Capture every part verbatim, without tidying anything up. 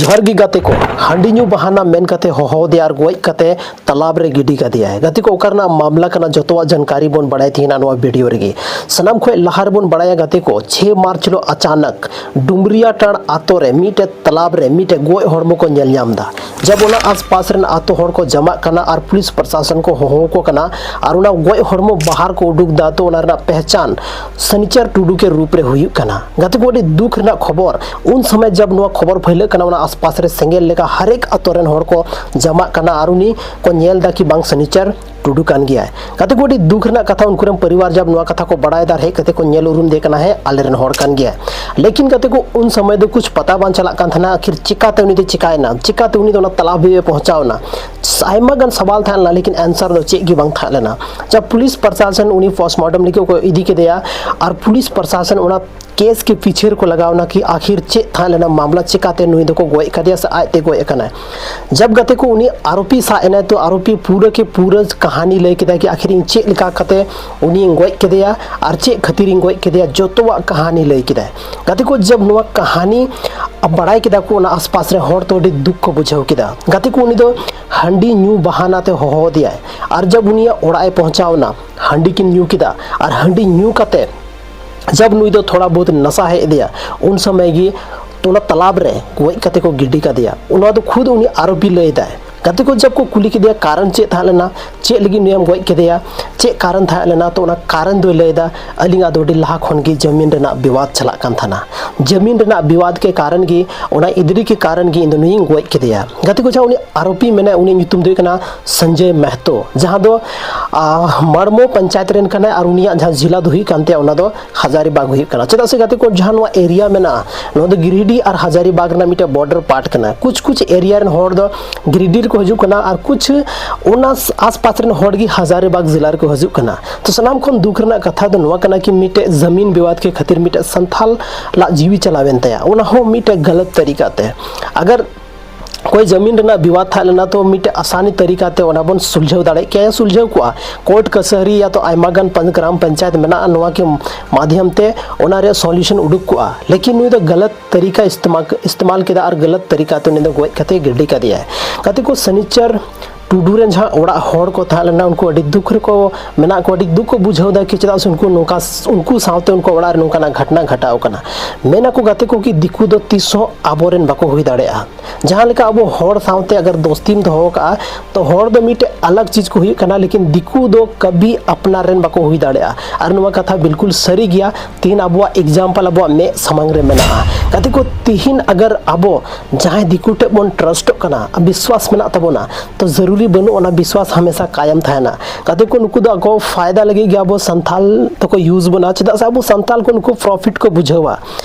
ᱡᱚᱦᱟᱨ ᱜᱮ ᱜᱟᱛᱮ ᱠᱚ, ᱦᱟᱺᱰᱤ ᱧᱩ ᱵᱟᱦᱟᱱᱟ ᱢᱮᱱ ᱠᱟᱛᱮ ᱦᱚᱦᱚ ᱟᱫᱮᱭᱟ ᱟᱨ ᱜᱚᱡ ᱠᱟᱛᱮ ᱛᱟᱞᱟᱵ ᱨᱮ ᱜᱤᱰᱤ ᱠᱟᱫᱮᱭᱟᱭ᱾ ᱜᱟᱛᱮ ᱠᱚ, ᱚᱠᱟ ᱨᱮᱱᱟᱜ ᱢᱟᱢᱞᱟ ᱠᱟᱱᱟ, ᱡᱚᱛᱚᱣᱟᱜ ᱡᱟᱱᱠᱟᱨᱤ ᱵᱚᱱ ᱵᱟᱲᱟᱭ ᱛᱟᱦᱮᱱᱟ ᱱᱚᱣᱟ ᱵᱷᱤᱰᱤᱭᱳ ᱨᱮᱜᱮ᱾ ᱥᱟᱱᱟᱢ ᱠᱷᱚᱱ ᱞᱟᱦᱟ ᱨᱮᱵᱚᱱ ᱵᱟᱲᱟᱭᱟ ᱜᱟᱛᱮ ᱠᱚ, ᱪᱷᱮ ᱢᱟᱨᱪ ᱦᱤᱞᱳᱜ ᱟᱪᱟᱱᱚᱠ ᱰᱩᱢᱨᱤᱭᱟ ᱴᱟᱲ ᱟᱛᱳ ᱨᱮ ᱢᱤᱫᱴᱮᱡ ᱛᱟᱞᱟᱵ ᱨᱮ ᱢᱤᱫᱴᱮᱡ ᱜᱚᱡ ᱦᱚᱲᱢᱚ ᱠᱚ ᱧᱮᱞ ᱧᱟᱢ ᱮᱫᱟ᱾ ᱡᱟᱵ ᱚᱱᱟ ᱟᱥᱯᱟᱥ ᱨᱮᱱ ᱟᱛᱳ ᱦᱚᱲ ᱠᱚ ᱡᱟᱢᱟᱜ ᱠᱟᱱᱟ ᱟᱨ ᱯᱩᱞᱤᱥ ᱯᱨᱚᱥᱟᱥᱚᱱ ᱠᱚ ᱦᱚᱦᱚ ᱟᱠᱚ ᱠᱟᱱᱟ ᱟᱨ ᱚᱱᱟ ᱜᱚᱡ ᱦᱚᱲᱢᱚ ᱵᱟᱦᱟᱨ ᱠᱚ ᱩᱰᱩᱠ ᱮᱫᱟ, ᱛᱚ ᱚᱱᱟ ᱨᱮᱱᱟᱜ ᱯᱮᱦᱪᱟᱱ ᱥᱟᱱᱤᱪᱟᱨ ᱴᱩᱰᱩ ᱠᱮ ᱨᱩᱯ ᱨᱮ ᱦᱩᱭᱩᱜ ᱠᱟᱱᱟ᱾ ᱜᱟᱛᱮ ᱠᱚ, ᱟᱹᱰᱤ ᱫᱩᱠ ᱨᱮᱱᱟᱜ ᱠᱷᱚᱵᱚᱨ᱾ ᱩᱱ ᱥᱚᱢᱚᱭ ᱡᱟᱵ ᱱᱚᱣᱟ ᱠᱷᱚᱵᱚᱨ ᱯᱷᱟᱹᱭᱞᱟᱹᱜ ᱠᱟᱱᱟ, ᱚᱱᱟ ᱟᱥᱯᱟᱥ ᱨᱮ ᱥᱮᱸᱜᱮᱞ ᱞᱮᱠᱟ ᱦᱟᱨᱮᱠ ᱟᱛᱳ ᱨᱮᱱ ᱦᱚᱲ ᱠᱚ ᱡᱟᱢᱟᱜ ᱠᱟᱱᱟ ᱟᱨ ᱩᱱᱤ ᱠᱚ ᱧᱮᱞ ᱮᱫᱟ ᱠᱤ ᱵᱟᱝ ᱥᱟᱱᱤᱪᱟᱨ ᱴᱩᱰᱩ ᱠᱟᱱ ᱜᱮᱭᱟᱭ᱾ ᱜᱟᱛᱮ ᱠᱚ, ᱟᱹᱰᱤ ᱫᱩᱠ ᱨᱮᱱᱟᱜ ᱠᱟᱛᱷᱟ, ᱩᱱᱠᱩ ᱨᱮᱱ ᱯᱚᱨᱤᱵᱟᱨ ᱡᱟᱵ ᱱᱚᱣᱟ ᱠᱟᱛᱷᱟ ᱠᱚ ᱵᱟᱲᱟᱭ ᱮᱫᱟ, ᱦᱮᱡ ᱠᱟᱛᱮ ᱠᱚ ᱧᱮᱞ ᱩᱨᱩᱢ ᱫᱮ ᱠᱟᱱᱟ, ᱦᱮᱸ, ᱟᱞᱮ ᱨᱮᱱ ᱦᱚᱲ ᱠᱟᱱ ᱜᱮᱭᱟᱭ᱾ ᱞᱮᱠᱤᱱ ᱜᱟᱛᱮ ᱠᱚ, ᱩᱱ ᱥᱚᱢᱚᱭ ᱫᱚ ᱠᱩᱪ ᱯᱟᱛᱟ ᱵᱟᱝ ᱪᱟᱞᱟᱜ ᱠᱟᱱ ᱛᱟᱦᱮᱱᱟ, ᱟᱹᱠᱷᱤᱨ ᱪᱤᱠᱟᱛᱮ ᱩᱱᱤ ᱫᱚ ᱪᱤᱠᱟᱭᱮᱱᱟ, ᱪᱤᱠᱟᱛᱮ ᱩᱱᱤ ᱫᱚ ᱚᱱᱟ ᱛᱟᱞᱟᱵ ᱦᱟᱹᱵᱤᱡ ᱮ ᱯᱚᱦᱪᱟᱣ ᱮᱱᱟ᱾ ᱟᱭᱢᱟ ᱜᱟᱱ ᱥᱟᱣᱟᱞ ᱛᱟᱦᱮᱸ ᱞᱮᱱᱟ, ᱞᱮᱠᱤᱱ ᱟᱱᱥᱟᱨ ᱫᱚ ᱪᱮᱫ ᱜᱮ ᱵᱟᱝ ᱛᱟᱦᱮᱸ ᱞᱮᱱᱟ᱾ ᱡᱟᱵ ᱯᱩᱞᱤᱥ ᱯᱨᱚᱥᱟᱥᱚᱱ ᱩᱱᱤ ᱯᱳᱥᱴᱢᱚᱨᱴᱮᱢ ᱞᱟᱹᱜᱤᱫ ᱠᱚ ᱤᱫᱤ ᱠᱮᱫᱮᱭᱟ ᱟᱨ ᱯᱩᱞᱤᱥ ᱯᱨᱚᱥᱟᱥᱚᱱ ᱚᱱᱟ ᱠᱮᱥ ᱠᱮ ᱯᱤᱪᱷᱮ ᱨᱮᱠᱚ ᱞᱟᱜᱟᱣ ᱮᱱᱟ ᱠᱤ ᱟᱹᱠᱷᱤᱨ ᱪᱮᱫ ᱛᱟᱦᱮᱸ ᱞᱮᱱᱟ ᱢᱟᱢᱞᱟ, ᱪᱤᱠᱟᱛᱮ ᱱᱩᱭ ᱫᱚᱠᱚ ᱜᱚᱡ ᱟᱠᱟᱫᱮᱭᱟ ᱥᱮ ᱟᱡᱛᱮ ᱜᱚᱡ ᱟᱠᱟᱱᱟᱭ᱾ ᱡᱟᱵ ᱜᱟᱛᱮ ᱠᱚ, ᱩᱱᱤ ᱟᱨᱳᱯᱤ ᱥᱟᱵ ᱮᱱᱟᱭ, ᱛᱚ ᱟᱨᱳᱯᱤ ᱯᱩᱨᱟᱹ ᱠᱮ ᱯᱩᱨᱟᱹ ᱠᱟᱹᱦᱟᱱᱤ ᱞᱟᱹᱭ ᱠᱮᱫᱟᱭ ᱠᱤ ᱟᱹᱠᱷᱤᱨ ᱤᱧ ᱪᱮᱫ ᱞᱮᱠᱟ ᱠᱟᱛᱮ ᱩᱱᱤᱧ ᱜᱚᱡ ᱠᱮᱫᱮᱭᱟ ᱟᱨ ᱪᱮᱫ ᱠᱷᱟᱹᱛᱤᱨ ᱤᱧ ᱜᱚᱡ ᱠᱮᱫᱮᱭᱟ, ᱡᱚᱛᱚᱣᱟᱜ ᱠᱟᱹᱦᱟᱱᱤ ᱞᱟᱹᱭ ᱠᱮᱫᱟᱭ᱾ ᱜᱟᱛᱮ ᱠᱚ, ᱡᱟᱵ ᱱᱚᱣᱟ ᱠᱟᱹᱦᱟᱱᱤ ᱵᱟᱲᱟᱭ ᱠᱮᱫᱟ ᱠᱚ ᱚᱱᱟ ᱟᱥᱯᱟᱥ ᱨᱮ ᱦᱚᱲ, ᱛᱚ ᱟᱹᱰᱤ ᱫᱩᱠ ᱠᱚ ᱵᱩᱡᱷᱟᱹᱣ ᱠᱮᱫᱟ᱾ ᱜᱟᱛᱮ ᱠᱚ, ᱩᱱᱤ ᱫᱚ ᱦᱟᱺᱰᱤ ᱧᱩ ᱵᱟᱦᱟᱱᱟ ᱛᱮ ᱦᱚᱦᱚ ᱟᱫᱮᱭᱟᱭ ᱟᱨ ᱡᱟᱵ ᱩᱱᱤᱭᱟᱜ ᱚᱲᱟᱜ ᱮ ᱯᱚᱦᱪᱟᱣ ᱮᱱᱟ, ᱦᱟᱺᱰᱤ ᱠᱤᱱ ᱧᱩ ᱠᱮᱫᱟ ᱟᱨ ᱦᱟᱺᱰᱤ ᱧᱩ ᱠᱟᱛᱮ ᱡᱟᱵ ᱱᱩᱭ ᱫᱚ ᱛᱷᱚᱲᱟ ᱵᱚᱦᱩᱛ ᱱᱟᱥᱟ ᱦᱮᱡ ᱟᱫᱮᱭᱟ, ᱩᱱ ᱥᱚᱢᱚᱭ ᱜᱮ ᱚᱱᱟ ᱛᱟᱞᱟᱵ ᱨᱮ ᱜᱚᱡ ᱠᱟᱛᱮ ᱠᱚ ᱜᱤᱰᱤ ᱠᱟᱫᱮᱭᱟ᱾ ᱚᱱᱟ ᱫᱚ ᱠᱷᱩᱫ ᱩᱱᱤ ᱟᱨᱳᱯᱤ ᱞᱟᱹᱭ ᱫᱟᱭ᱾ ᱜᱟᱛᱮ ᱠᱚ, ᱡᱟᱵ ᱠᱚ ᱠᱩᱞᱤ ᱠᱮᱫᱮᱭᱟ ᱠᱟᱨᱚᱱ ᱪᱮᱫ ᱛᱟᱦᱮᱸ ᱞᱮᱱᱟ, ᱪᱮᱫ ᱞᱟᱹᱜᱤᱫ ᱱᱩᱭᱮᱢ ᱜᱚᱡ ᱠᱮᱫᱮᱭᱟ, ᱪᱮᱫ ᱠᱟᱨᱚᱱ ᱛᱟᱦᱮᱸ ᱞᱮᱱᱟ, ᱛᱚ ᱚᱱᱟ ᱠᱟᱨᱚᱱ ᱫᱚᱭ ᱞᱟᱹᱭ ᱮᱫᱟ, ᱟᱹᱞᱤᱧᱟᱜ ᱫᱚ ᱟᱹᱰᱤ ᱞᱟᱦᱟ ᱠᱷᱚᱱ ᱜᱮ ᱡᱟᱹᱢᱤᱱ ᱨᱮᱱᱟᱜ ᱵᱤᱵᱟᱫ ᱪᱟᱞᱟᱜ ᱠᱟᱱ ᱛᱟᱦᱮᱱᱟ᱾ ᱡᱟᱹᱢᱤᱱ ᱨᱮᱱᱟᱜ ᱵᱤᱵᱟᱫ ᱠᱮ ᱠᱟᱨᱚᱱ ᱜᱮ, ᱚᱱᱟ ᱤᱫᱨᱤ ᱠᱮ ᱠᱟᱨᱚᱱ ᱜᱮ ᱤᱧ ᱫᱚ ᱱᱩᱭᱤᱧ ᱜᱚᱡ ᱠᱮᱫᱮᱭᱟ᱾ ᱜᱟᱛᱮ ᱠᱚ, ᱡᱟᱦᱟᱸ ᱩᱱᱤ ᱟᱨᱳᱯᱤ ᱢᱮᱱᱟᱭ, ᱩᱱᱤᱭᱟᱜ ᱧᱩᱛᱩᱢ ᱫᱚ ᱦᱩᱭᱩᱜ ᱠᱟᱱᱟ ᱥᱚᱧᱡᱚᱭ ᱢᱟᱦᱛᱚ, ᱡᱟᱦᱟᱸ ᱫᱚ, ᱟ, ᱢᱟᱲᱢᱳ ᱯᱚᱧᱪᱟᱭᱮᱛ ᱨᱮᱱ ᱠᱟᱱᱟᱭ ᱟᱨ ᱩᱱᱤᱭᱟᱜ ᱡᱟᱦᱟᱸ ᱡᱮᱞᱟ ᱫᱚ ᱦᱩᱭᱩᱜ ᱠᱟᱱ ᱛᱟᱭᱟ, ᱚᱱᱟ ᱫᱚ ᱦᱟᱡᱟᱨᱤᱵᱟᱜᱽ ᱦᱩᱭᱩᱜ ᱠᱟᱱᱟ᱾ ᱪᱮᱫᱟᱜ ᱥᱮ ᱜᱟᱛᱮ ᱠᱚ, ᱡᱟᱦᱟᱸ ᱱᱚᱣᱟ ᱮᱨᱤᱭᱟ ᱢᱮᱱᱟᱜᱼᱟ, ᱱᱚᱣᱟ ᱫᱚ ᱜᱤᱨᱤᱰᱤ ᱟᱨ ᱦᱟᱡᱟᱨᱤᱵᱟᱜᱽ ᱨᱮᱱᱟᱜ ᱢᱤᱫᱴᱮᱱ ᱵᱚᱨᱰᱟᱨ ᱯᱟᱨᱴ ᱠᱟᱱᱟ᱾ ᱠᱩᱪ ᱠᱩᱪ ᱮᱨᱤᱭᱟ ᱨᱮᱱ ᱦᱚᱲ ᱫᱚ ᱜᱤᱨᱤᱰᱤ ᱨᱮᱠᱚ ᱦᱤᱡᱩᱜ ᱠᱟᱱᱟ ᱟᱨ ᱠᱩᱪ ᱚᱱᱟ ᱟᱥᱯᱟᱥ ᱨᱮᱱ ᱦᱚᱲ ᱜᱮ ᱦᱟᱡᱟᱨᱤᱵᱟᱜᱽ ᱡᱮᱞᱟ ᱨᱮᱠᱚ ᱦᱤᱡᱩᱜ ᱠᱟᱱᱟ᱾ ᱛᱚ ᱥᱟᱱᱟᱢ ᱠᱷᱚᱱ ᱫᱩᱠ ᱨᱮᱱᱟᱜ ᱠᱟᱛᱷᱟ ᱫᱚ ᱱᱚᱣᱟ ᱠᱟᱱᱟ ᱠᱤ ᱢᱤᱫᱴᱮᱡ ᱡᱟᱢᱤᱱ ᱵᱤᱵᱟᱫ ᱠᱮ ᱠᱷᱟᱹᱛᱤᱨ ᱢᱤᱫᱴᱮᱡ ᱥᱟᱱᱛᱷᱟᱞ ᱞᱟᱜ ᱡᱤᱣᱤ ᱪᱟᱞᱟᱣᱮᱱ ᱛᱟᱭᱟ, ᱚᱱᱟ ᱦᱚᱸ ᱢᱤᱫᱴᱮᱡ ᱜᱟᱞᱟᱛ ᱛᱟᱹᱨᱤᱠᱟ ᱛᱮ᱾ ᱟᱜᱟᱨ ᱠᱚᱭ ᱡᱟᱢᱤᱱ ᱨᱮᱱᱟᱜ ᱵᱤᱣᱟᱫ ᱛᱟᱦᱮᱸ ᱞᱮᱱᱟ, ᱛᱚ ᱢᱤᱫᱴᱮᱡ ᱟᱥᱟᱱᱤ ᱛᱟᱹᱨᱤᱠᱟ ᱛᱮ ᱚᱱᱟ ᱵᱚᱱ ᱥᱩᱞᱡᱷᱟᱹᱣ ᱫᱟᱲᱮᱭᱟᱜ ᱠᱮᱭᱟ, ᱥᱩᱞᱡᱷᱟᱹᱣ ᱠᱚᱜᱼᱟ᱾ ᱠᱳᱨᱴ ᱠᱟᱪᱷᱟᱹᱨᱤ ᱭᱟ ᱛᱚ ᱟᱭᱢᱟ ᱜᱟᱱ ᱯᱟᱸᱪ ᱜᱨᱟᱢ ᱯᱚᱧᱪᱟᱭᱮᱛ ᱢᱮᱱᱟᱜᱼᱟ, ᱱᱚᱣᱟ ᱠᱤ ᱢᱟᱫᱷᱭᱚᱢ ᱛᱮ ᱚᱱᱟ ᱨᱮᱭᱟᱜ ᱥᱚᱞᱭᱩᱥᱚᱱ ᱩᱰᱩᱠ ᱠᱚᱜᱼᱟ᱾ ᱞᱮᱠᱤᱱ ᱱᱩᱭ ᱫᱚ ᱜᱟᱞᱟᱛ ᱛᱟᱹᱨᱤᱠᱟ ᱤᱥᱛᱮᱢᱟᱞ, ᱤᱥᱛᱮᱢᱟᱞ ᱠᱮᱫᱟ ᱟᱨ ᱜᱟᱞᱟᱛ ᱛᱟᱹᱨᱤᱠᱟ ᱛᱮ ᱩᱱᱤ ᱫᱚ ᱜᱚᱡ ᱠᱟᱛᱮ ᱜᱤᱰᱤ ᱠᱟᱫᱮᱭᱟᱭ᱾ ᱜᱟᱛᱮ ᱠᱚ, ᱥᱟᱱᱤᱪᱟᱨ ᱴᱩᱰᱩ ᱨᱮᱱ ᱡᱟᱦᱟᱸ ᱚᱲᱟᱜ ᱦᱚᱲ ᱠᱚ ᱛᱟᱦᱮᱸ ᱞᱮᱱᱟ, ᱩᱱᱠᱩ ᱟᱹᱰᱤ ᱫᱩᱠ ᱨᱮᱠᱚ ᱢᱮᱱᱟᱜ ᱠᱚᱣᱟ, ᱟᱹᱰᱤ ᱫᱩᱠ ᱠᱚ ᱵᱩᱡᱷᱟᱹᱣ ᱮᱫᱟ ᱠᱤ ᱪᱮᱫᱟᱜ ᱥᱮ ᱩᱱᱠᱩ ᱱᱚᱝᱠᱟ, ᱩᱱᱠᱩ ᱥᱟᱶᱛᱮ ᱩᱱᱠᱩ ᱚᱲᱟᱜ ᱨᱮ ᱱᱚᱝᱠᱟᱱᱟᱜ ᱜᱷᱚᱴᱱᱟ ᱜᱷᱚᱴᱟᱣ ᱠᱟᱱᱟ᱾ ᱢᱮᱱ ᱟᱠᱚ ᱜᱟᱛᱮ ᱠᱚ ᱠᱤ ᱫᱤᱠᱩ ᱫᱚ ᱛᱤᱥ ᱦᱚᱸ ᱟᱵᱚᱨᱮᱱ ᱵᱟᱠᱚ ᱦᱩᱭ ᱫᱟᱲᱮᱭᱟᱜᱼᱟ᱾ ᱡᱟᱦᱟᱸ ᱞᱮᱠᱟ ᱟᱵᱚ ᱦᱚᱲ ᱥᱟᱶᱛᱮ ᱟᱜᱟᱨ ᱫᱳᱥᱛᱤᱢ ᱫᱚᱦᱚ ᱠᱟᱜᱼᱟ, ᱛᱚ ᱦᱚᱲ ᱫᱚ ᱢᱤᱫᱴᱮᱡ ᱟᱞᱟᱜᱽ ᱪᱤᱡᱽ ᱠᱚ ᱦᱩᱭᱩᱜ ᱠᱟᱱᱟ, ᱞᱮᱠᱤᱱ ᱫᱤᱠᱩ ᱫᱚ ᱠᱟᱵᱷᱤ ᱟᱯᱱᱟᱨ ᱨᱮᱱ ᱵᱟᱠᱚ ᱦᱩᱭ ᱫᱟᱲᱮᱭᱟᱜᱼᱟ᱾ ᱟᱨ ᱱᱚᱣᱟ ᱠᱟᱛᱷᱟ ᱵᱤᱞᱠᱩᱞ ᱥᱟᱹᱨᱤ ᱜᱮᱭᱟ᱾ ᱛᱤᱦᱤᱧ ᱟᱵᱚᱣᱟᱜ example ᱟᱵᱚᱣᱟᱜ ᱢᱮᱫ ᱥᱟᱢᱟᱝ ᱨᱮ ᱢᱮᱱᱟᱜᱼᱟ᱾ ᱜᱟᱛᱮ ᱠᱚ, ᱛᱤᱦᱤᱧ ᱟᱜᱟᱨ ᱟᱵᱚ ᱡᱟᱦᱟᱸᱭ ᱫᱤᱠᱩ ᱴᱷᱮᱡ ᱵᱚᱱ trustᱚᱜ ᱠᱟᱱᱟ, ᱵᱤᱥᱣᱟᱥ ᱢᱮᱱᱟᱜ ᱛᱟᱵᱚᱱᱟ, ᱛᱚ ᱡᱟᱹᱨᱩᱨᱤ ᱵᱟᱹᱱᱩᱜ ᱚᱱᱟ ᱵᱤᱥᱣᱟᱥ ᱦᱟᱢᱮᱥᱟ ᱠᱟᱭᱮᱢ ᱛᱟᱦᱮᱱᱟ᱾ ᱜᱟᱛᱮ ᱠᱚ, ᱱᱩᱠᱩ ᱫᱚ ᱟᱠᱚ ᱯᱷᱟᱭᱫᱟ ᱞᱟᱹᱜᱤᱫ ᱜᱮ ᱟᱵᱚ ᱥᱟᱱᱛᱟᱞ ᱫᱚᱠᱚ use ᱵᱚᱱᱟ, ᱪᱮᱫᱟᱜ ᱥᱮ ᱟᱵᱚ ᱥᱟᱱᱛᱟᱞ ᱠᱚ ᱱᱩᱠᱩ profit ᱠᱚ ᱵᱩᱡᱷᱟᱹᱣᱟ᱾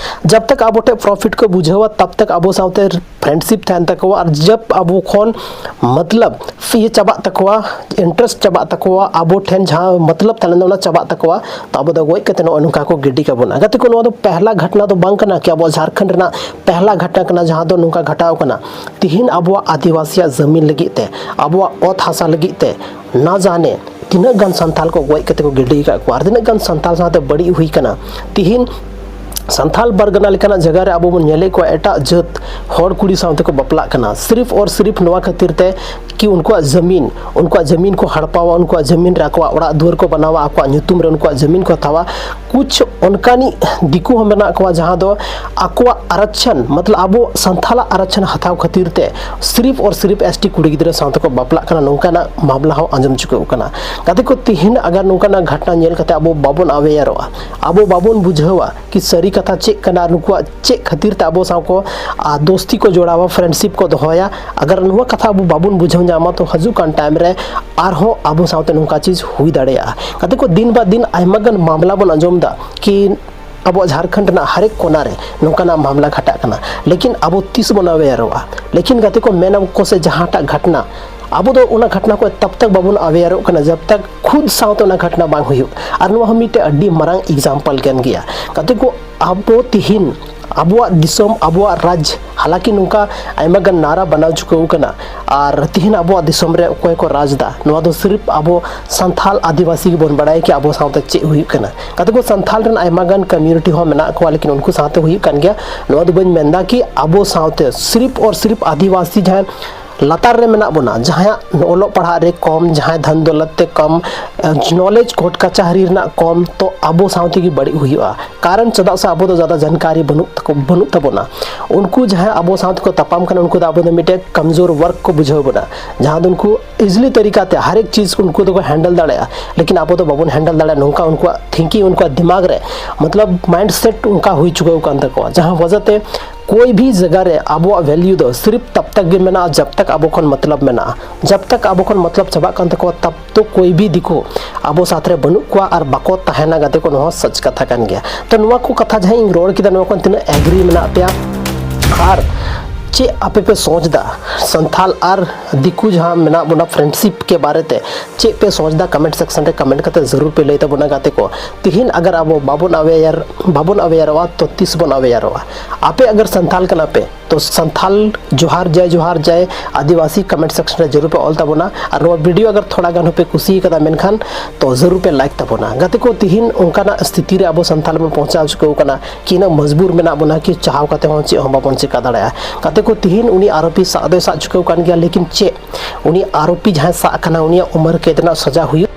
ᱡᱟᱵ ᱛᱟᱠ ᱟᱵᱚ ᱴᱷᱮᱡ profit ᱠᱚ ᱵᱩᱡᱷᱟᱹᱣᱟ, ᱛᱟᱵ ᱛᱟᱠ ᱟᱵᱚ ᱥᱟᱶᱛᱮ friendship ᱛᱟᱦᱮᱱ ᱛᱟᱠᱚᱣᱟ, ᱟᱨ ᱡᱟᱵ ᱟᱵᱚ ᱠᱷᱚᱱ ᱢᱚᱛᱞᱚᱵ ᱤᱭᱟᱹ ᱪᱟᱵᱟᱜ ᱛᱟᱠᱚᱣᱟ, interest ᱪᱟᱵᱟᱜ ᱛᱟᱠᱚᱣᱟ, ᱟᱵᱚ ᱴᱷᱮᱱ ᱡᱟᱦᱟᱸ ᱢᱚᱛᱞᱚᱵ ᱛᱟᱦᱮᱸ ᱞᱮᱱᱟ ᱚᱱᱟ ᱪᱟᱵᱟᱜ ᱛᱟᱠᱚᱣᱟ, ᱛᱚ ᱟᱵᱚ ᱫᱚ ᱜᱚᱡ ᱠᱟᱛᱮ ᱱᱚᱜᱼᱚᱭ ᱱᱚᱝᱠᱟ ᱠᱚ ᱜᱤᱰᱤ ᱠᱟᱵᱚᱱᱟ᱾ ᱜᱟᱛᱮ ᱠᱚ, ᱱᱚᱣᱟ ᱫᱚ ᱯᱮᱦᱞᱟ ᱜᱷᱚᱴᱱᱟ ᱫᱚ ᱵᱟᱝ ᱠᱟᱱᱟ ᱠᱤ ᱟᱵᱚᱣᱟᱜ ᱡᱷᱟᱨᱠᱷᱚᱸᱰ ᱨᱮᱱᱟᱜ ᱯᱮᱦᱞᱟ ᱜᱷᱚᱴᱱᱟ ᱠᱟᱱᱟ ᱡᱟᱦᱟᱸ ᱫᱚ ᱱᱚᱝᱠᱟ ᱜᱷᱚᱴᱟᱣ ᱠᱟᱱᱟ᱾ ᱛᱤᱦᱤᱧ ᱟᱵᱚᱣᱟᱜ ᱟᱹᱫᱤᱵᱟᱹᱥᱤᱭᱟᱜ ᱡᱟᱹᱢᱤᱱ ᱞᱟᱹᱜᱤᱫ ᱛᱮ, ᱟᱵᱚᱣᱟᱜ ᱚᱛ ᱦᱟᱥᱟ ᱞᱟᱹᱜᱤᱫ ᱛᱮ ᱱᱟ ᱡᱟᱱᱮ ᱛᱤᱱᱟᱹᱜ ᱜᱟᱱ ᱥᱟᱱᱛᱟᱞ ᱠᱚ ᱜᱚᱡ ᱠᱟᱛᱮ ᱠᱚ ᱜᱤᱰᱤ ᱟᱠᱟᱫ ᱠᱚᱣᱟ ᱟᱨ ᱛᱤᱱᱟᱹᱜ ᱜᱟᱱ ᱥᱟᱱᱛᱟᱞ ᱥᱟᱶᱛᱮ ᱵᱟᱹᱲᱤᱡ ᱦᱩᱭ ᱠᱟᱱᱟ᱾ ᱛᱤᱦᱤᱧ ᱥᱟᱱᱛᱟᱞ ᱯᱟᱨᱜᱟᱱᱟ ᱞᱮᱠᱟᱱᱟᱜ ᱡᱟᱭᱜᱟ ᱨᱮ ᱟᱵᱚ ᱵᱚᱱ ᱧᱮᱞᱮᱫ ᱠᱚᱣᱟ ᱮᱴᱟᱜ ᱡᱟᱹᱛ ᱦᱚᱲ ᱠᱩᱲᱤ ᱥᱟᱶ ᱛᱮᱠᱚ ᱵᱟᱯᱞᱟᱜ ᱠᱟᱱᱟ, ᱥᱤᱨᱤᱯ ᱚᱨ ᱥᱤᱨᱤᱯ ᱱᱚᱣᱟ ᱠᱷᱟᱹᱛᱤᱨ ᱛᱮ ᱠᱤ ᱩᱱᱠᱩᱣᱟᱜ ᱡᱟᱹᱢᱤᱱ, ᱩᱱᱠᱩᱣᱟᱜ ᱡᱟᱹᱢᱤᱱ ᱠᱚ ᱦᱟᱲᱯᱟᱣᱟ, ᱩᱱᱠᱩᱣᱟᱜ ᱡᱟᱹᱢᱤᱱ ᱨᱮ ᱟᱠᱚᱣᱟᱜ ᱚᱲᱟᱜ ᱫᱩᱣᱟᱹᱨ ᱠᱚ ᱵᱮᱱᱟᱣᱟ, ᱟᱠᱚᱣᱟᱜ ᱧᱩᱛᱩᱢ ᱨᱮ ᱩᱱᱠᱩᱣᱟᱜ ᱡᱟᱹᱢᱤᱱ ᱠᱚ ᱦᱟᱛᱟᱣᱟ᱾ ᱠᱩᱪ ᱚᱱᱠᱟᱱᱤᱡ ᱫᱤᱠᱩ ᱦᱚᱸ ᱢᱮᱱᱟᱜ ᱠᱚᱣᱟ ᱡᱟᱦᱟᱸ ᱫᱚ ᱟᱠᱚᱣᱟᱜ ᱟᱨᱟᱪᱷᱚᱱ, ᱢᱚᱛᱞᱚᱵ ᱟᱵᱚ ᱥᱟᱱᱛᱟᱞᱟᱜ ᱟᱨᱟᱪᱷᱚᱱ ᱦᱟᱛᱟᱣ ᱠᱷᱟᱹᱛᱤᱨ ᱛᱮ ᱥᱤᱨᱤᱯ ᱚᱨ ᱥᱤᱨᱤᱯ ᱮᱥ ᱴᱤ ᱠᱩᱲᱤ ᱜᱤᱫᱽᱨᱟᱹ ᱥᱟᱶ ᱛᱮᱠᱚ ᱵᱟᱯᱞᱟᱜ ᱠᱟᱱᱟ, ᱱᱚᱝᱠᱟᱱᱟᱜ ᱢᱟᱢᱞᱟ ᱦᱚᱸ ᱟᱸᱡᱚᱢ ᱪᱩᱠᱟᱹᱣ ᱠᱟᱱᱟ᱾ ᱜᱟᱛᱮ ᱠᱚ, ᱛᱤᱦᱤᱧ ᱟᱜᱟᱨ ᱱᱚᱝᱠᱟᱱᱟᱜ ᱜᱷᱚᱴᱱᱟ ᱧᱮᱞ ᱠᱟᱛᱮ ᱟᱵᱚ ᱵᱟᱵᱚᱱ ᱟᱣᱮᱭᱟᱨᱚᱜᱼᱟ, ᱟᱵᱚ ᱵᱟᱵᱚᱱ ᱵᱩᱡᱷᱟᱹᱣᱟ ᱠᱤ ᱥᱟᱹᱨᱤ ᱠᱟᱛᱷᱟ ᱪᱮᱫ ᱠᱟᱱᱟ, ᱟᱨ ᱱᱩᱠᱩᱣᱟᱜ ᱪᱮᱫ ᱠᱷᱟᱹᱛᱤᱨ ᱛᱮ ᱟᱵᱚ ᱥᱟᱶ ᱠᱚ, ᱟ, ᱫᱳᱥᱛᱤ ᱠᱚ ᱡᱚᱲᱟᱣᱟ, friendship ᱠᱚ ᱫᱚᱦᱚᱭᱟ, ᱟᱜᱟᱨ ᱱᱚᱣᱟ ᱠᱟᱛᱷᱟ ᱟᱵᱚ ᱵᱟᱵᱚᱱ ᱵᱩᱡᱷᱟᱹᱣ ᱧᱟᱢᱟ, ᱛᱚ ᱦᱤᱡᱩᱜ ᱠᱟᱱ time ᱨᱮ ᱟᱨᱦᱚᱸ ᱟᱵᱚ ᱥᱟᱶᱛᱮ ᱱᱚᱝᱠᱟ ᱪᱤᱡᱽ ᱦᱩᱭ ᱫᱟᱲᱮᱭᱟᱜᱼᱟ᱾ ᱜᱟᱛᱮ ᱠᱚ, ᱫᱤᱱ ᱵᱟ ᱫᱤᱱ ᱟᱭᱢᱟ ᱜᱟᱱ ᱢᱟᱢᱞᱟ ᱵᱚᱱ ᱟᱸᱡᱚᱢ ᱮᱫᱟ ᱠᱤ ᱟᱵᱚᱣᱟᱜ ᱡᱷᱟᱲᱠᱷᱚᱸᱰ ᱨᱮᱱᱟᱜ ᱦᱟᱨᱮᱠ ᱠᱚᱱᱟ ᱨᱮ ᱱᱚᱝᱠᱟᱱᱟᱜ ᱢᱟᱢᱞᱟ ᱜᱷᱟᱴᱟᱜ ᱠᱟᱱᱟ, ᱞᱮᱠᱤᱱ ᱟᱵᱚ ᱛᱤᱥ ᱵᱚᱱ ᱟᱣᱮᱭᱟᱨᱚᱜᱼᱟ? ᱞᱮᱠᱤᱱ ᱜᱟᱛᱮ ᱠᱚ, ᱢᱮᱱ ᱟᱠᱚ ᱥᱮ ᱡᱟᱦᱟᱸᱴᱟᱜ ᱜᱷᱚᱴᱱᱟ, ᱟᱵᱚ ᱫᱚ ᱚᱱᱟ ᱜᱷᱚᱴᱱᱟ ᱠᱚ ᱛᱟᱵ ᱛᱟᱠ ᱵᱟᱵᱚᱱ ᱟᱣᱮᱭᱟᱨᱚᱜ ᱠᱟᱱᱟ, ᱡᱟᱵ ᱛᱟᱠ ᱠᱷᱩᱫ ᱥᱟᱶᱛᱮ ᱚᱱᱟ ᱜᱷᱚᱴᱱᱟ ᱵᱟᱝ ᱦᱩᱭᱩᱜ᱾ ᱟᱨ ᱱᱚᱣᱟ ᱦᱚᱸ ᱢᱤᱫᱴᱮᱡ ᱟᱹᱰᱤ ᱢᱟᱨᱟᱝ example ᱠᱟᱱ ᱜᱮᱭᱟ᱾ ᱜᱟᱛᱮ ᱠᱚ, ᱟᱵᱚ ᱛᱤᱦᱤᱧ ᱟᱵᱚᱣᱟᱜ ᱫᱤᱥᱚᱢ, ᱟᱵᱚᱣᱟᱜ ᱨᱟᱡᱽ, ᱦᱟᱞᱟᱠᱤ ᱱᱚᱝᱠᱟ ᱟᱭᱢᱟ ᱜᱟᱱ ᱱᱟᱨᱟ ᱵᱟᱱᱟᱣ ᱪᱩᱠᱟᱹᱣ ᱠᱟᱱᱟ᱾ ᱟᱨ ᱛᱤᱦᱤᱧ ᱟᱵᱚᱣᱟᱜ ᱫᱤᱥᱚᱢ ᱨᱮ ᱚᱠᱚᱭ ᱠᱚ ᱨᱟᱡᱽ ᱫᱟ, ᱱᱚᱣᱟ ᱫᱚ ᱥᱤᱨᱤᱯ ᱟᱵᱚ ᱥᱟᱱᱛᱷᱟᱞ ᱟᱹᱫᱤᱵᱟᱹᱥᱤ ᱜᱮᱵᱚᱱ ᱵᱟᱲᱟᱭᱟ ᱠᱤ ᱟᱵᱚ ᱥᱟᱶᱛᱮ ᱪᱮᱫ ᱦᱩᱭᱩᱜ ᱠᱟᱱᱟ᱾ ᱜᱟᱛᱮ ᱠᱚ, ᱥᱟᱱᱛᱷᱟᱞ ᱨᱮᱱ ᱟᱭᱢᱟ ᱜᱟᱱ ᱠᱚᱢᱭᱩᱱᱤᱴᱤ ᱦᱚᱸ ᱢᱮᱱᱟᱜ ᱠᱚᱣᱟ, ᱞᱮᱠᱤᱱ ᱩᱱᱠᱩ ᱥᱟᱶᱛᱮ ᱦᱩᱭᱩᱜ ᱠᱟᱱ ᱜᱮᱭᱟ᱾ ᱱᱚᱣᱟ ᱫᱚ ᱵᱟᱹᱧ ᱢᱮᱱᱫᱟ ᱠᱤ ᱟᱵᱚ ᱥᱟᱶᱛᱮ ᱥᱤᱨᱤᱯ ᱚᱨ ᱥᱤᱨᱤᱯ ᱟᱹᱫᱤᱵᱟᱹᱥᱤ ᱡᱟᱦᱟᱸᱭ ᱞᱟᱛᱟᱨ ᱨᱮ ᱢᱮᱱᱟᱜ ᱵᱚᱱᱟ, ᱡᱟᱦᱟᱸᱭᱟᱜ ᱚᱞᱚᱜ ᱯᱟᱲᱦᱟᱜ ᱨᱮ ᱠᱚᱢ, ᱡᱟᱦᱟᱸᱭ ᱫᱷᱚᱱ ᱫᱚᱞᱚᱛ ᱛᱮ ᱠᱚᱢ, ᱱᱚᱞᱮᱡᱽ ᱠᱳᱨᱴ ᱠᱟᱪᱟᱦᱟᱨᱤ ᱨᱮᱱᱟᱜ ᱠᱚᱢ, ᱛᱚ ᱟᱵᱚ ᱥᱟᱶ ᱛᱮᱜᱮ ᱵᱟᱹᱲᱤᱡ ᱦᱩᱭᱩᱜᱼᱟ᱾ ᱠᱟᱨᱚᱱ ᱪᱮᱫᱟᱜ ᱥᱮ ᱟᱵᱚ ᱫᱚ ᱡᱟᱫᱟ ᱡᱟᱱᱠᱟᱨᱤ ᱵᱟᱹᱱᱩᱜ ᱛᱟᱠᱚ, ᱵᱟᱹᱱᱩᱜ ᱛᱟᱵᱚᱱᱟ᱾ ᱩᱱᱠᱩ ᱡᱟᱦᱟᱸᱭ ᱟᱵᱚ ᱥᱟᱶ ᱛᱮᱠᱚ ᱛᱟᱯᱟᱢ ᱠᱟᱱᱟ, ᱩᱱᱠᱩ ᱫᱚ ᱟᱵᱚ ᱫᱚ ᱢᱤᱫᱴᱮᱡ ᱠᱟᱢᱡᱳᱨ ᱣᱟᱨᱠ ᱠᱚ ᱵᱩᱡᱷᱟᱹᱣ ᱵᱚᱱᱟ, ᱡᱟᱦᱟᱸ ᱫᱚ ᱩᱱᱠᱩ ᱤᱡᱤᱞᱤ ᱛᱟᱹᱨᱤᱠᱟ ᱛᱮ ᱦᱟᱨ ᱮᱠ ᱪᱤᱡᱽ ᱩᱱᱠᱩ ᱫᱚᱠᱚ ᱦᱮᱱᱰᱮᱞ ᱫᱟᱲᱮᱭᱟᱜᱼᱟ, ᱞᱮᱠᱤᱱ ᱟᱵᱚ ᱫᱚ ᱵᱟᱵᱚᱱ ᱦᱮᱱᱰᱮᱞ ᱫᱟᱲᱮᱭᱟᱜᱼᱟ᱾ ᱱᱚᱝᱠᱟ ᱩᱱᱠᱩᱣᱟᱜ ᱛᱷᱤᱝᱠᱤᱝ, ᱩᱱᱠᱩᱣᱟᱜ ᱫᱤᱢᱟᱜᱽ ᱨᱮ ᱢᱚᱛᱞᱚᱵ ᱢᱟᱭᱤᱱᱰ ᱥᱮᱴ ᱚᱱᱠᱟ ᱦᱩᱭ ᱪᱩᱠᱟᱹᱣ ᱠᱟᱱ ᱛᱟᱠᱚᱣᱟ, ᱡᱟᱦᱟᱸ ᱣᱟᱡᱟ ᱛᱮ ᱠᱳᱭ ᱵᱷᱤ ᱡᱟᱭᱜᱟ ᱨᱮ ᱟᱵᱚᱣᱟᱜ ᱵᱷᱮᱞᱭᱩ ᱫᱚ ᱥᱤᱨᱤᱯ ᱛᱟᱵ ᱛᱟᱠ ᱜᱮ ᱢᱮᱱᱟᱜᱼᱟ, ᱡᱟᱵ ᱛᱟᱠ ᱟᱵᱚ ᱠᱷᱚᱱ ᱢᱚᱛᱞᱚᱵ ᱢᱮᱱᱟᱜᱼᱟ᱾ ᱡᱟᱵ ᱛᱟᱠ ᱟᱵᱚ ᱠᱷᱚᱱ ᱢᱚᱛᱞᱚᱵ ᱪᱟᱵᱟᱜ ᱠᱟᱱ ᱛᱟᱠᱚᱣᱟ, ᱛᱟᱵ ᱛᱚ ᱠᱳᱭ ᱵᱷᱤ ᱫᱤᱠᱩ ᱟᱵᱚ ᱥᱟᱛ ᱨᱮ ᱵᱟᱹᱱᱩᱜ ᱠᱚᱣᱟ ᱟᱨ ᱵᱟᱠᱚ ᱛᱟᱦᱮᱱᱟ᱾ ᱜᱟᱛᱮ ᱠᱚ, ᱱᱚᱣᱟ ᱥᱟᱪ ᱠᱟᱛᱷᱟ ᱠᱟᱱ ᱜᱮᱭᱟ᱾ ᱛᱚ ᱱᱚᱣᱟ ᱠᱚ ᱠᱟᱛᱷᱟ ᱡᱟᱦᱟᱸ ᱤᱧ ᱨᱚᱲ ᱠᱮᱫᱟ, ᱱᱚᱣᱟ ᱠᱚ ᱛᱤᱱᱟᱹᱜ ᱮᱜᱽᱨᱤ ᱢᱮᱱᱟᱜ ᱯᱮᱭᱟ ᱟᱨ ᱪᱮᱫ ᱟᱯᱮ ᱯᱮ ᱥᱚᱪ ᱫᱟ ᱥᱟᱱᱛᱷᱟᱞ ᱟᱨ ᱫᱤᱠᱩ ᱡᱟᱦᱟᱸ ᱢᱮᱱᱟᱜ ᱵᱚᱱᱟ ᱯᱷᱨᱮᱱᱰᱥᱤᱯ ᱠᱮ ᱵᱟᱨᱮ ᱛᱮ, ᱪᱮᱫ ᱯᱮ ᱥᱚᱪ ᱫᱟ ᱠᱚᱢᱮᱱᱴ ᱥᱮᱠᱥᱚᱱ ᱨᱮ ᱠᱚᱢᱮᱱᱴ ᱠᱟᱛᱮ ᱡᱟᱹᱨᱩᱲ ᱯᱮ ᱞᱟᱹᱭ ᱛᱟᱵᱚᱱᱟ᱾ ᱜᱟᱛᱮ ᱠᱚ, ᱛᱤᱦᱤᱧ ᱟᱜᱟᱨ ᱟᱵᱚ ᱵᱟᱵᱚᱱ ᱟᱣᱮᱭᱟᱨ, ᱵᱟᱵᱚᱱ ᱟᱣᱮᱭᱟᱨᱚᱜᱼᱟ, ᱛᱚ ᱛᱤᱥ ᱵᱚᱱ ᱟᱣᱮᱭᱟᱨᱚᱜᱼᱟ? ᱟᱯᱮ ᱟᱜᱟᱨ ᱥᱟᱱᱛᱷᱟᱞ ᱠᱟᱱᱟ ᱯᱮ, ᱛᱚ ᱥᱟᱱᱛᱷᱟᱞ ᱡᱚᱦᱟᱨ ᱡᱟᱭ, ᱡᱚᱦᱟᱨ ᱡᱟᱭ ᱟᱹᱫᱤᱵᱟᱹᱥᱤ ᱠᱚᱢᱮᱱᱴ ᱥᱮᱠᱥᱚᱱ ᱨᱮ ᱡᱟᱹᱨᱩᱲ ᱯᱮ ᱚᱞ ᱛᱟᱵᱚᱱᱟ᱾ ᱟᱨ ᱱᱚᱣᱟ ᱵᱷᱤᱰᱤᱭᱳ ᱟᱜᱟᱨ ᱛᱷᱚᱲᱟ ᱜᱟᱱ ᱦᱚᱸᱯᱮ ᱠᱩᱥᱤ ᱠᱟᱫᱟ, ᱢᱮᱱᱠᱷᱟᱱ ᱛᱚ ᱡᱟᱹᱨᱩᱲ ᱯᱮ ᱞᱟᱭᱤᱠ ᱛᱟᱵᱚᱱᱟ᱾ ᱜᱟᱛᱮ ᱠᱚ, ᱛᱤᱦᱤᱧ ᱚᱱᱠᱟᱱᱟᱜ ᱥᱛᱷᱤᱛᱤ ᱨᱮ ᱟᱵᱚ ᱥᱟᱱᱛᱷᱟᱞ ᱵᱚᱱ ᱯᱚᱦᱪᱟᱣ ᱪᱩᱠᱟᱹᱣ ᱠᱟᱱᱟ ᱠᱤ ᱤᱱᱟᱹᱜ ᱢᱚᱡᱽᱵᱩᱨ ᱢᱮᱱᱟᱜ ᱵᱚᱱᱟ ᱠᱤ ᱪᱟᱦᱟᱣ ᱠᱟᱛᱮ ᱦᱚᱸ ᱪᱮᱫ ᱦᱚᱸ ᱵᱟᱵᱚᱱ ᱪᱮᱠᱟ ᱫᱟᱲᱮᱭᱟᱜᱼᱟ᱾ ᱜᱟᱛᱮ ᱠᱚ, ᱛᱤᱦᱤᱧ ᱩᱱᱤ ᱟᱨᱳᱯᱤ ᱥᱟᱵ ᱫᱚᱭ ᱥᱟᱵ ᱪᱩᱠᱟᱹᱣ ᱠᱟᱱ ᱜᱮᱭᱟ, ᱞᱮᱠᱤᱱ ᱪᱮᱫ ᱩᱱᱤ ᱟᱨᱳᱯᱤ ᱡᱟᱦᱟᱸᱭ ᱥᱟᱵ ᱠᱟᱱᱟ, ᱩᱱᱤᱭᱟᱜ ᱩᱢᱟᱹᱨ ᱠᱮᱫ ᱨᱮᱱᱟᱜ ᱥᱟᱡᱟ ᱦᱩᱭᱩᱜᱼᱟ?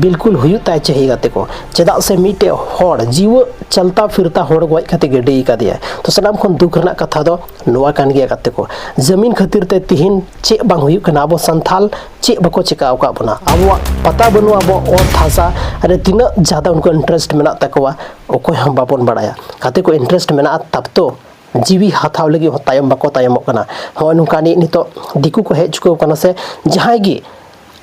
ᱵᱤᱞᱠᱩᱞ ᱦᱩᱭᱩᱜ ᱛᱟᱭ ᱪᱟᱹᱦᱤ᱾ ᱜᱟᱛᱮ ᱠᱚ, ᱪᱮᱫᱟᱜ ᱥᱮ ᱢᱤᱫᱴᱮᱡ ᱦᱚᱲ, ᱡᱤᱣᱟᱹ ᱪᱟᱞᱛᱟ ᱯᱷᱤᱨᱛᱟ ᱦᱚᱲ ᱜᱚᱡ ᱠᱟᱛᱮ ᱜᱤᱰᱤ ᱠᱟᱫᱮᱭᱟ᱾ ᱛᱚ ᱥᱟᱱᱟᱢ ᱠᱷᱚᱱ ᱫᱩᱠ ᱨᱮᱱᱟᱜ ᱠᱟᱛᱷᱟ ᱫᱚ ᱱᱚᱣᱟ ᱠᱟᱱ ᱜᱮᱭᱟ᱾ ᱜᱟᱛᱮ ᱠᱚ, ᱡᱟᱹᱢᱤᱱ ᱠᱷᱟᱹᱛᱤᱨ ᱛᱮ ᱛᱤᱦᱤᱧ ᱪᱮᱫ ᱵᱟᱝ ᱦᱩᱭᱩᱜ ᱠᱟᱱᱟ, ᱟᱵᱚ ᱥᱟᱱᱛᱷᱟᱞ ᱪᱮᱫ ᱵᱟᱠᱚ ᱪᱮᱠᱟ ᱟᱠᱟᱫ ᱵᱚᱱᱟ, ᱟᱵᱚᱣᱟᱜ ᱯᱟᱛᱟ ᱵᱟᱹᱱᱩᱜᱼᱟ, ᱟᱵᱚᱣᱟᱜ ᱚᱛ ᱦᱟᱥᱟ ᱨᱮ ᱛᱤᱱᱟᱹᱜ ᱡᱟᱫᱟ ᱩᱱᱠᱩ ᱤᱱᱴᱟᱨᱮᱥᱴ ᱢᱮᱱᱟᱜ ᱛᱟᱠᱚᱣᱟ, ᱚᱠᱚᱭ ᱦᱚᱸ ᱵᱟᱵᱚᱱ ᱵᱟᱲᱟᱭᱟ᱾ ᱜᱟᱛᱮ ᱠᱚ, ᱤᱱᱴᱟᱨᱮᱥᱴ ᱢᱮᱱᱟᱜᱼᱟ, ᱛᱟᱵ ᱛᱚ ᱡᱤᱣᱤ ᱦᱟᱛᱟᱣ ᱞᱟᱹᱜᱤᱫ ᱦᱚᱸ ᱛᱟᱭᱚᱢ ᱵᱟᱠᱚ ᱛᱟᱭᱚᱢᱚᱜ ᱠᱟᱱᱟ᱾ ᱦᱚᱸᱜᱼᱚᱭ ᱱᱚᱝᱠᱟ ᱱᱤ-, ᱱᱤᱛᱚᱜ ᱫᱤᱠᱩ ᱠᱚ ᱦᱮᱡ ᱪᱩᱠᱟᱹᱣ ᱠᱟᱱᱟ ᱥᱮ ᱡᱟᱦᱟᱸᱭ ᱜᱮ,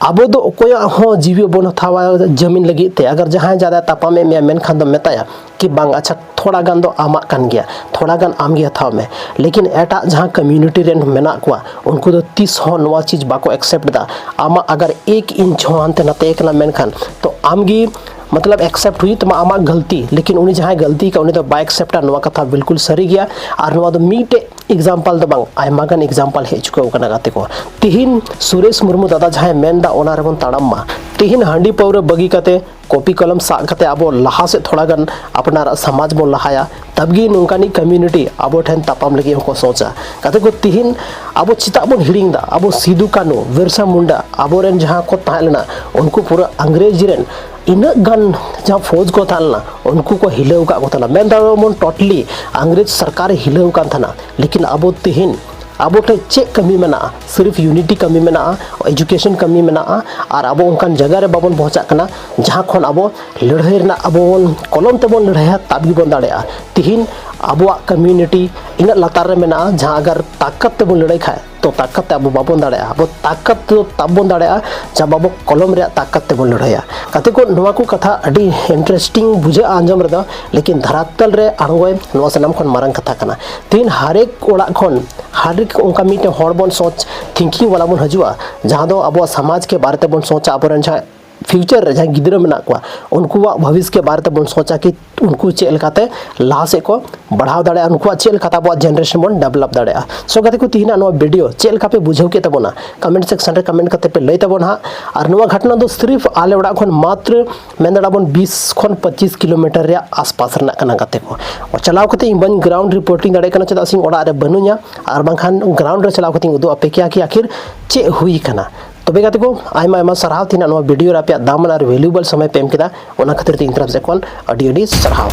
ᱟᱵᱚ ᱫᱚ ᱚᱠᱚᱭᱟᱜ ᱦᱚᱸ ᱡᱤᱣᱤ ᱵᱚᱱ ᱦᱟᱛᱟᱣᱟ ᱡᱟᱹᱢᱤᱱ ᱞᱟᱹᱜᱤᱫ ᱛᱮ᱾ ᱟᱜᱟᱨ ᱡᱟᱦᱟᱸᱭ ᱡᱟᱫᱟ ᱛᱟᱯᱟᱢᱮᱫ ᱢᱮᱭᱟ, ᱢᱮᱱᱠᱷᱟᱱ ᱫᱚ ᱢᱮᱛᱟᱭᱟ ᱠᱤ ᱵᱟᱝ, ᱟᱪᱪᱷᱟ, ᱛᱷᱚᱲᱟ ᱜᱟᱱ ᱫᱚ ᱟᱢᱟᱜ ᱠᱟᱱ ᱜᱮᱭᱟ, ᱛᱷᱚᱲᱟ ᱜᱟᱱ ᱟᱢ ᱜᱮ ᱦᱟᱛᱟᱣ ᱢᱮ᱾ ᱞᱮᱠᱤᱱ ᱮᱴᱟᱜ ᱡᱟᱦᱟᱸ ᱠᱚᱢᱭᱩᱱᱤᱴᱤ ᱨᱮᱱ ᱢᱮᱱᱟᱜ ᱠᱚᱣᱟ, ᱩᱱᱠᱩ ᱫᱚ ᱛᱤᱥ ᱦᱚᱸ ᱱᱚᱣᱟ ᱪᱤᱡᱽ ᱵᱟᱠᱚ ᱮᱠᱥᱮᱯᱴ ᱮᱫᱟ᱾ ᱟᱢᱟᱜ ᱟᱜᱟᱨ ᱮᱠ ᱤᱧᱪ ᱦᱚᱸ ᱦᱟᱱᱛᱮ ᱱᱟᱛᱮ ᱠᱟᱱᱟ, ᱢᱮᱱᱠᱷᱟᱱ ᱛᱚ ᱟᱢ ᱜᱮ ᱢᱚᱛᱞᱚᱵ ᱮᱠᱥᱮᱯᱴ ᱦᱩᱭᱩᱜ ᱛᱟᱢᱟ ᱟᱢᱟᱜ ᱜᱟᱹᱞᱛᱤ, ᱞᱮᱠᱤᱱ ᱩᱱᱤ ᱡᱟᱦᱟᱸᱭ ᱜᱟᱹᱞᱛᱤ ᱠᱟᱜ ᱩᱱᱤ ᱫᱚ ᱵᱟᱭ ᱮᱠᱥᱮᱯᱴᱟ᱾ ᱱᱚᱣᱟ ᱠᱟᱛᱷᱟ ᱵᱤᱞᱠᱩᱞ ᱥᱟᱹᱨᱤ ᱜᱮᱭᱟ᱾ ᱟᱨ ᱱᱚᱣᱟ ᱫᱚ ᱢᱤᱫᱴᱮᱡ ᱮᱠᱥᱟᱢᱯᱚᱞ ᱫᱚ ᱵᱟᱝ, ᱟᱭᱢᱟ ᱜᱟᱱ ᱮᱠᱥᱟᱢᱯᱚᱞ ᱦᱮᱡ ᱪᱩᱠᱟᱹᱣ ᱠᱟᱱᱟ ᱜᱟᱛᱮ ᱠᱚ᱾ ᱛᱤᱦᱤᱧ ᱥᱩᱨᱮᱥ ᱢᱩᱨᱢᱩ ᱫᱟᱫᱟ ᱡᱟᱦᱟᱸᱭ ᱢᱮᱱ ᱫᱟ ᱚᱱᱟ ᱨᱮᱵᱚᱱ ᱛᱟᱲᱟᱢ ᱢᱟ᱾ ᱛᱤᱦᱤᱧ ᱦᱟᱺᱰᱤ ᱯᱟᱹᱣᱨᱟᱹ ᱵᱟᱹᱜᱤ ᱠᱟᱛᱮ ᱠᱚᱯᱤ ᱠᱚᱞᱚᱢ ᱥᱟᱵ ᱠᱟᱛᱮ ᱟᱵᱚ ᱞᱟᱦᱟ ᱥᱮᱫ ᱛᱷᱚᱲᱟ ᱜᱟᱱ ᱟᱯᱱᱟᱨᱟᱜ ᱥᱚᱢᱟᱡᱽ ᱵᱚᱱ ᱞᱟᱦᱟᱭᱟ, ᱛᱟᱵᱜᱮ ᱱᱚᱝᱠᱟᱱᱤᱡ ᱠᱚᱢᱤᱭᱩᱱᱤᱴᱤ ᱟᱵᱚ ᱴᱷᱮᱱ ᱛᱟᱯᱟᱢ ᱞᱟᱹᱜᱤᱫ ᱦᱚᱸᱠᱚ ᱥᱚᱪᱟ᱾ ᱜᱟᱛᱮ ᱠᱚ, ᱛᱤᱦᱤᱧ ᱟᱵᱚ ᱪᱮᱫᱟᱜ ᱵᱚᱱ ᱦᱤᱲᱤᱧ ᱫᱟ? ᱟᱵᱚ ᱥᱤᱫᱩ ᱠᱟᱹᱱᱩ, ᱵᱤᱨᱥᱟ ᱢᱩᱱᱰᱟ, ᱟᱵᱚᱨᱮᱱ ᱡᱟᱦᱟᱸ ᱠᱚ ᱛᱟᱦᱮᱸ ᱞᱮᱱᱟ, ᱩᱱᱠᱩ ᱯᱩᱨᱟᱹ ᱤᱝᱨᱮᱡᱽ ᱨᱮᱱ ᱤᱱᱟᱹᱜ ᱜᱟᱱ ᱡᱟᱦᱟᱸ ᱯᱷᱳᱡᱽ ᱠᱚ ᱛᱟᱦᱮᱸ ᱞᱮᱱᱟ, ᱩᱱᱠᱩ ᱠᱚ ᱦᱤᱞᱟᱹᱣ ᱟᱠᱟᱫ ᱠᱚ ᱛᱟᱦᱮᱱᱟ᱾ ᱢᱮᱱ ᱫᱟᱲᱮᱭᱟᱜᱼᱟ ᱵᱚᱱ ᱴᱳᱴᱟᱞᱤ ᱤᱝᱨᱮᱡᱽ ᱥᱚᱨᱠᱟᱨᱮ ᱦᱤᱞᱟᱹᱣ ᱟᱠᱟᱱ ᱛᱟᱦᱮᱱᱟ᱾ ᱞᱮᱠᱤᱱ ᱟᱵᱚ ᱛᱤᱦᱤᱧ ᱟᱵᱚ ᱴᱷᱮᱱ ᱪᱮᱫ ᱠᱟᱹᱢᱤ ᱢᱮᱱᱟᱜᱼᱟ? ᱥᱤᱨᱤᱯ ᱤᱭᱩᱱᱤᱴᱤ ᱠᱟᱹᱢᱤ ᱢᱮᱱᱟᱜᱼᱟ, ᱮᱡᱩᱠᱮᱥᱚᱱ ᱠᱟᱹᱢᱤ ᱢᱮᱱᱟᱜᱼᱟ, ᱟᱨ ᱟᱵᱚ ᱚᱱᱠᱟᱱ ᱡᱟᱭᱜᱟ ᱨᱮ ᱵᱟᱵᱚᱱ ᱯᱚᱦᱚᱸᱪᱟᱜ ᱠᱟᱱᱟ ᱡᱟᱦᱟᱸ ᱠᱷᱚᱱ ᱟᱵᱚ ᱞᱟᱹᱲᱦᱟᱹᱭ ᱨᱮᱱᱟᱜ ᱟᱵᱚ ᱵᱚᱱ ᱠᱚᱞᱚᱢ ᱛᱮᱵᱚᱱ ᱞᱟᱹᱲᱦᱟᱹᱭᱟ, ᱛᱟᱵ ᱜᱮᱵᱚᱱ ᱫᱟᱲᱮᱭᱟᱜᱼᱟ᱾ ᱛᱤᱦᱤᱧ ᱟᱵᱚᱣᱟᱜ ᱠᱚᱢᱤᱭᱩᱱᱤᱴᱤ ᱤᱱᱟᱹᱜ ᱞᱟᱛᱟᱨ ᱨᱮ ᱢᱮᱱᱟᱜᱼᱟ, ᱡᱟᱦᱟᱸ ᱟᱜᱟᱨ ᱛᱟᱠᱟᱛ ᱛᱮᱵᱚᱱ ᱞᱟᱹᱲᱦᱟᱹᱭ ᱠᱷᱟᱡ, ᱛᱚ ᱛᱟᱠᱟᱛ ᱛᱮ ᱟᱵᱚ ᱵᱟᱵᱚᱱ ᱫᱟᱲᱮᱭᱟᱜᱼᱟ᱾ ᱟᱵᱚ ᱛᱟᱠᱟᱛ ᱫᱚ ᱛᱟᱵ ᱵᱚᱱ ᱫᱟᱲᱮᱭᱟᱜᱼᱟ, ᱡᱟᱦᱟᱸ ᱟᱵᱚ ᱠᱚᱞᱚᱢ ᱨᱮᱭᱟᱜ ᱛᱟᱠᱟᱛ ᱛᱮᱵᱚᱱ ᱞᱟᱹᱲᱦᱟᱹᱭᱟ᱾ ᱜᱟᱛᱮ ᱠᱚ, ᱱᱚᱣᱟ ᱠᱚ ᱠᱟᱛᱷᱟ ᱟᱹᱰᱤ ᱤᱱᱴᱟᱨᱮᱥᱴᱤᱝ ᱵᱩᱡᱷᱟᱹᱜᱼᱟ ᱟᱸᱡᱚᱢ ᱨᱮᱫᱚ, ᱞᱮᱠᱤᱱ ᱫᱷᱟᱨᱟᱛᱟᱞ ᱨᱮ ᱟᱬᱜᱚᱭ ᱱᱚᱣᱟ ᱥᱟᱱᱟᱢ ᱠᱷᱚᱱ ᱢᱟᱨᱟᱝ ᱠᱟᱛᱷᱟ ᱠᱟᱱᱟ᱾ ᱛᱤᱦᱤᱧ ᱦᱟᱨᱮᱠ ᱚᱲᱟᱜ ᱠᱷᱚᱱ ᱦᱟᱨᱮᱠ ᱚᱱᱠᱟ ᱢᱤᱫᱴᱮᱱ ᱦᱚᱲ ᱵᱚᱱ ᱥᱚᱪ ᱛᱷᱤᱝᱠᱤᱝ ᱵᱟᱞᱟ ᱵᱚᱱ ᱦᱤᱡᱩᱜᱼᱟ, ᱡᱟᱦᱟᱸ ᱫᱚ ᱟᱵᱚᱣᱟᱜ ᱥᱚᱢᱟᱡᱽ ᱠᱮ ᱵᱟᱨᱮ ᱛᱮᱵᱚᱱ ᱥᱚᱪᱟ, ᱟᱵᱚᱨᱮᱱ ᱡᱟᱦᱟᱸ ᱯᱷᱤᱭᱩᱪᱟᱨ ᱨᱮ ᱡᱟᱦᱟᱸᱭ ᱜᱤᱫᱽᱨᱟᱹ ᱢᱮᱱᱟᱜ ᱠᱚᱣᱟ, ᱩᱱᱠᱩᱣᱟᱜ ᱵᱷᱚᱵᱤᱥ ᱠᱮ ᱵᱟᱨᱮ ᱛᱮᱵᱚᱱ ᱥᱚᱪᱟ ᱠᱤ ᱩᱱᱠᱩ ᱪᱮᱫ ᱞᱮᱠᱟᱛᱮ ᱞᱟᱦᱟ ᱥᱮᱫ ᱠᱚ ᱵᱟᱲᱦᱟᱣ ᱫᱟᱲᱮᱭᱟᱜᱼᱟ, ᱩᱱᱠᱩᱣᱟᱜ ᱪᱮᱫ ᱞᱮᱠᱟᱛᱮ ᱟᱵᱚᱣᱟᱜ ᱡᱮᱱᱟᱨᱮᱥᱚᱱ ᱵᱚᱱ ᱰᱮᱵᱷᱞᱚᱯ ᱫᱟᱲᱮᱭᱟᱜᱼᱟ᱾ ᱥᱳ ᱜᱟᱛᱮ ᱠᱚ, ᱛᱤᱦᱤᱧᱟᱜ ᱱᱚᱣᱟ ᱵᱷᱤᱰᱤᱭᱳ ᱪᱮᱫ ᱞᱮᱠᱟ ᱯᱮ ᱵᱩᱡᱷᱟᱹᱣ ᱠᱮᱫ ᱛᱟᱵᱚᱱᱟ? ᱠᱚᱢᱮᱱᱴ ᱥᱮᱠᱥᱚᱱ ᱨᱮ ᱠᱚᱢᱮᱱᱴ ᱠᱟᱛᱮ ᱯᱮ ᱞᱟᱹᱭ ᱛᱟᱵᱚᱱ ᱦᱟᱸᱜ᱾ ᱟᱨ ᱱᱚᱣᱟ ᱜᱷᱚᱴᱚᱱᱟ ᱫᱚ ᱥᱤᱨᱤᱯ ᱟᱞᱮ ᱚᱲᱟᱜ ᱠᱷᱚᱱ ᱢᱟᱛᱨᱚ ᱢᱮᱱ ᱫᱟᱲᱮᱭᱟᱜᱼᱟ ᱵᱚᱱ ᱵᱤᱥ ᱠᱷᱚᱱ ᱯᱚᱸᱪᱤᱥ ᱠᱤᱞᱳᱢᱤᱴᱟᱨ ᱨᱮᱭᱟᱜ ᱟᱥᱯᱟᱥ ᱨᱮᱱᱟᱜ ᱠᱟᱱᱟ ᱜᱟᱛᱮ ᱠᱚ᱾ ᱪᱟᱞᱟᱣ ᱠᱟᱛᱮ ᱤᱧ ᱵᱟᱹᱧ ᱜᱨᱟᱣᱩᱱᱰ ᱨᱤᱯᱳᱨᱴᱤᱝ ᱫᱟᱲᱮᱭᱟᱜ ᱠᱟᱱᱟ, ᱪᱮᱫᱟᱜ ᱥᱮ ᱤᱧ ᱚᱲᱟᱜ ᱨᱮ ᱵᱟᱹᱱᱩᱧᱟ, ᱟᱨ ᱵᱟᱝᱠᱷᱟᱱ ᱜᱨᱟᱣᱩᱱᱰ ᱨᱮ ᱪᱟᱞᱟᱣ ᱠᱟᱛᱮ ᱤᱧ ᱩᱫᱩᱜ ᱟᱯᱮ ᱠᱮᱭᱟ ᱠᱤ ᱟᱹᱠᱷᱤᱨ ᱪᱮᱫ ᱦᱩᱭ ᱠᱟᱱᱟ᱾ ᱛᱚᱵᱮ ᱜᱟᱛᱮ ᱠᱚ, ᱟᱭᱢᱟ ᱟᱭᱢᱟ ᱥᱟᱨᱦᱟᱣ ᱛᱤᱦᱤᱧᱟᱜ ᱱᱚᱣᱟ ᱵᱷᱤᱰᱤᱭᱳ ᱨᱮ ᱟᱯᱮᱭᱟᱜ ᱫᱟᱢᱟᱱ ᱟᱨ ᱵᱷᱮᱞᱩᱵᱚᱞ ᱥᱚᱢᱚᱭ ᱯᱮ ᱮᱢ ᱠᱮᱫᱟ, ᱚᱱᱟ ᱠᱷᱟᱹᱛᱤᱨ ᱛᱮ ᱤᱧ ᱛᱚᱨᱚᱯ ᱥᱮᱫ ᱠᱷᱚᱱ ᱟᱹᱰᱤ ᱟᱹᱰᱤ ᱥᱟᱨᱦᱟᱣ᱾